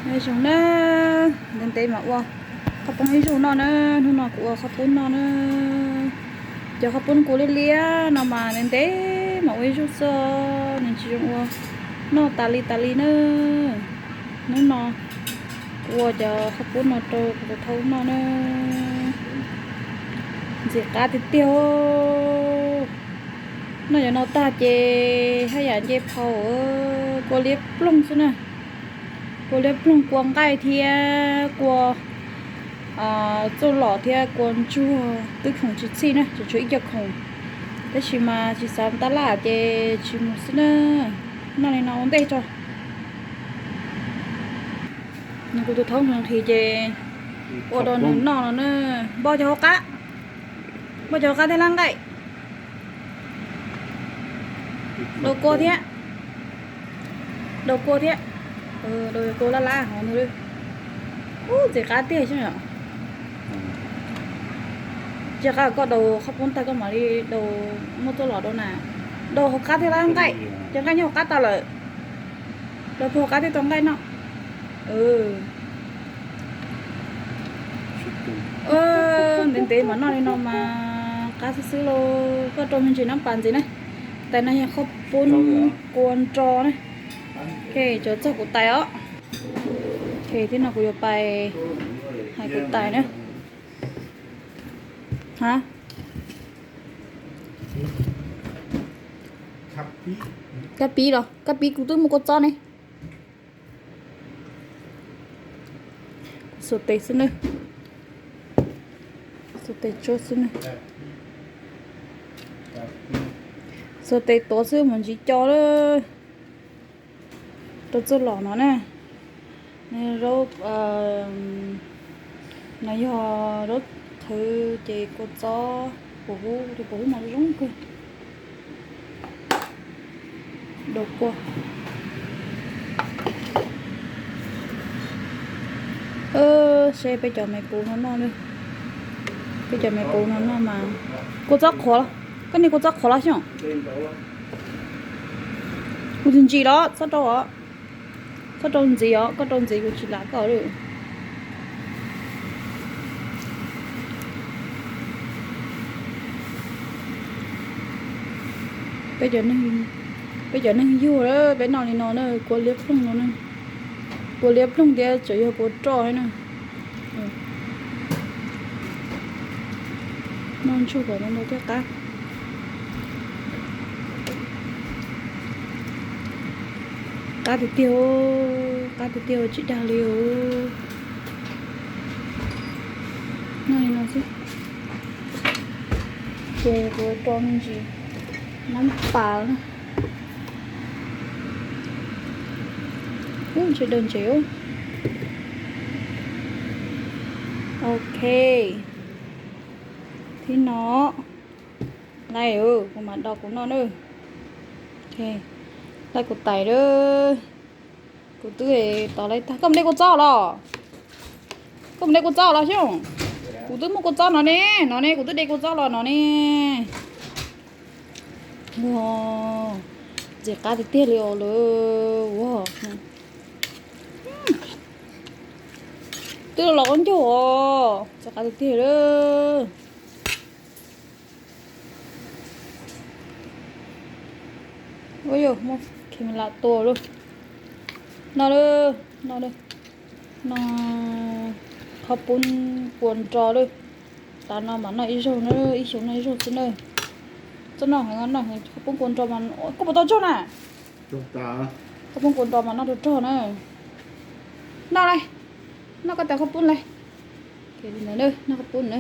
Nyob zoo na, ntev ntev mam ua qhob poob ib zaug noj na. Hnub no kuv ua qhob poob noj na. Cov qhob poob kua liab liab no mas ntev ntev mam ua ib zaug xwb, nws tsis zoo ua noj tas li tas li na. Hnub no kuv ua cov qhob poob no rau kuv tus thaub noj na. Ntxim qab tiag tiag. Noj cov no tag ces haj yam nce phau, kua liab ploog xwb na. Kua liab ploog, kua nqaij thiab kua txuj lom thiab kua ntsuag twb khoom tsis txhij na, tseem tshuav ib co khoom. Tab sis mas tsis xav tab laj ces tsis mus xwb na. Noj li no ua ntej tso. Nws kuv tus thaub nqhis ces ua rau nws noj no na. Npog cov hauv qab, npog cov hauv qab thiab lab nqaij. Daus kua thiab, daus kua thiab, daus kua lab lab hov ntag. Ub, ntxim qab tiag xwb yom. Tsis qab koj daus qhob poob tag koj mam li daus muab txuj lom rau na. Daus hauv qab thiab lab nqaij, cov nqaij nyob hauv qab tas lawm. Daus puag hauv qab thiab tau nqaij noj. Ntev ntev mam noj li no mas qab xwb xwb lauj. Koj rau me ntsis nab pas ntxiv na. Tais no yog qhob poob kua nro na. Ok, cov txog kuv tais os. Ok, tib no kuv yuav pais hais kuv tais na. Ha, kab pib los, kab pib kuv twb muaj kua txob ne. Kuv xuas tes xwb na, xuas tes tsuab xwb na. Xuas tes tuav xwb mus ntsis co lawm. Rau txuj lom no na, zaub, no yog zaub qhwv ces kua txob puas huv, puas huv mas zoo kawg. Daus kua. Seb peb cov me puv no noj, peb cov me puv no noj mas. Kua txob qhuav, koj niag kua txob qhuav los xyoo. Kuv tus ntsis los txhob rau os, txhob rau ntxiv os, koj rau ntxiv kuv tsis lam koj li. Peb cov neeg yug, peb noj li no na, kua liab ploog no na. Kua liab ploog thiab tseem yog kua roj thiab na. Noj ntsuag kom no ntau thiaj qab. Qab tiag tiag, qab tiag tiag tsis dag li os. Noj li no xwb. Ces kuv rau me ntsis nab pas na. Ub, ntshe daw ntsev. Ok. Thib no, laj, kuv mam do kuv noj na. Laj kuv tais lawm. Kuv twb tos lawv tag. Koj mus de kua txob los? Koj mus de kua txob los xyoo? Kuv twb muaj kua txob no ne, no ne, kuv twb de kua txob los no ne. Ua, ntxim qab tiag tiag li os lawm. Ua, twb los los ua ncaug os, ntxim qab tiag tiag lawm. Ua yog muaj khe me lam tua lawm. No lawm, no lawm, no qhob poob kua nro lawm. Tav no mas noj ib zaug na, ib xyoos noj ib zaug xwb na. Txoj no heev, noj heev, qhob poob kua nro mas, koj puas tau tsaug na? Qhob poob kua nro mas noj rog rog na. Noj lauj, noj koj tais qhob poob lauj. Noj qhob poob na.